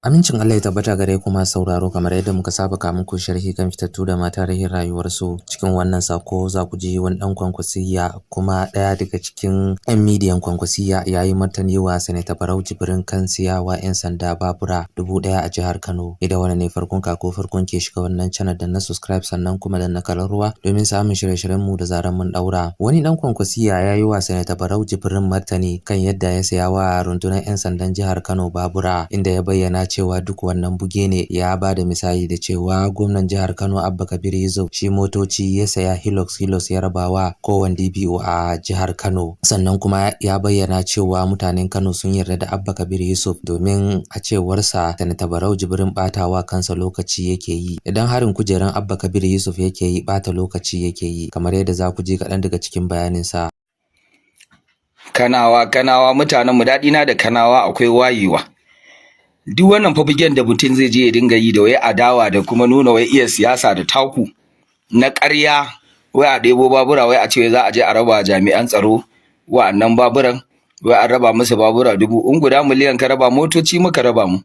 Amincin Allah ya tabbata gare ku masu sauraro, kamar yadda muka saba kawo muku sharhi kan fitattu da ma tarihin rayuwarsu. Cikin wannan sako za ku ji wani ɗan Kwankwasiyya, kuma ɗaya daga cikin 'yan midiyan Kwankwasiyya, ya yi martani wa Sanata Barau Jibrin kan siyawa 'yan sanda babura 1000 a jihar Kano. Idan wannan ne farkon ka ko farkon ke shiga wannan channel, danna subscribe, sannan kuma danna kararrawa domin samun shirye-shiryen mu da zaran mun ɗaura. Wani ɗan Kwankwasiyya ya yi wa Sanata Barau Jibrin martani kan yadda ya saya wa rundunar 'yan sandan jihar Kano babura, inda ya bayyana cewa duk wannan buge ne. Ya ba da misali da cewa gwamnan jihar Kano Abba Kabir Yusuf shi motoci ya saya, Hilux Hilux, ya rabawa kowane DPO a jihar Kano. Sannan kuma ya bayyana cewa mutanen Kano sun yarda da Abba Kabir Yusuf, domin a cewarsa Sanata Barau Jibrin batawa kansa lokaci yake yi. Idan harin kujeran Abba Kabir Yusuf yake yi, bata lokaci yake yi, kamar yadda za ku ji kaɗan daga cikin bayaninsa. Kanawa, Kanawa, mutanen mu, daɗi na da Kanawa akwai wayewa. Duk wannan fafigen da mutum zai je ya dinga yi da wai adawa da kuma nuna wai iya siyasa da taku na ƙarya, wai a ɗebo babura, wai a ce za a je a raba jami'an tsaro wa'annan baburan, wai an raba musu babura 1000, in guda miliyan ka raba, motoci muka raba mu.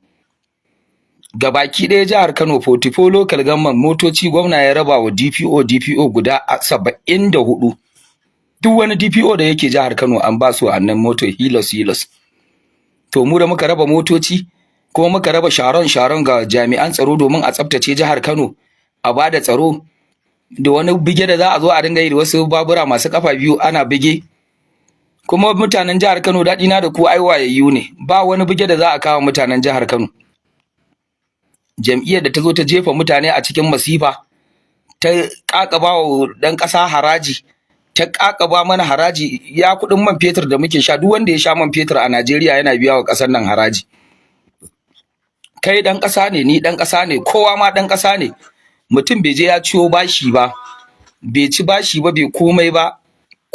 Gabaki ɗaya jihar Kano, 44 local government, motoci gwamna ya raba wa DPO DPO guda 74. Duk wani DPO da yake jihar Kano an ba su wa'annan moto Hilux Hilux. To mu da muka raba motoci, kuma muka raba sharon sharon ga jami'an tsaro domin a tsaftace jihar Kano, a bada tsaro, da wani bige da za a zo a dinga yi da wasu babura masu kafa biyu ana bige. Kuma mutanen jihar Kano, daɗi na da ku ai wayayyu ne. Ba wani bige da za a kawo mutanen jihar Kano. Jam'iyyar da ta zo ta jefa mutane a cikin masifa, ta ƙaƙaba wa ɗan ƙasa haraji, ta ƙaƙaba mana haraji, ya kuɗin man fetur da muke sha. Duk wanda ya sha man fetur a Najeriya yana biya wa ƙasar nan haraji. Kai ɗan ƙasa ne, ni ɗan ƙasa ne, kowa ma ɗan ƙasa ne. Mutum bai je ya ciwo bashi ba, bai ci bashi ba, bai komai ba,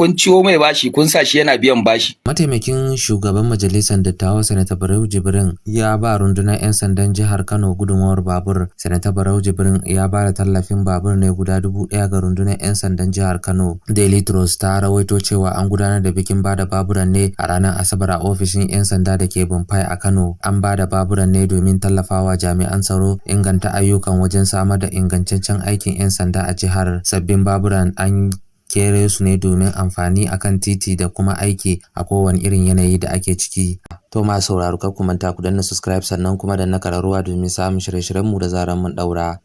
kun ciwo mai bashi, kun sa shi yana biyan bashi. Mataimakin shugaban majalisar dattawa, Sanata Barau Jibrin, ya ba rundunar 'yan sandan jihar Kano gudunmawar babur. Sanata Barau Jibrin ya ba da tallafin babur ne guda 1000 ga rundunar 'yan sandan jihar Kano. Daily Trust ta rawaito cewa an gudanar da bikin ba da baburan ne a ranar Asabar a ofishin 'yan sanda da ke Bompai a Kano. An ba da baburan ne domin tallafawa jami'an tsaro inganta ayyukan wajen samar da ingantaccen aikin 'yan sanda a jihar. Sabbin baburan an kere su ne domin amfani a kan titi da kuma aiki a kowane irin yanayi da ake ciki. To masu sauraro, kar ku manta ku danna subscribe, sannan kuma danna kararrawa domin samun shirye-shiryenmu da zaran mun ɗaura.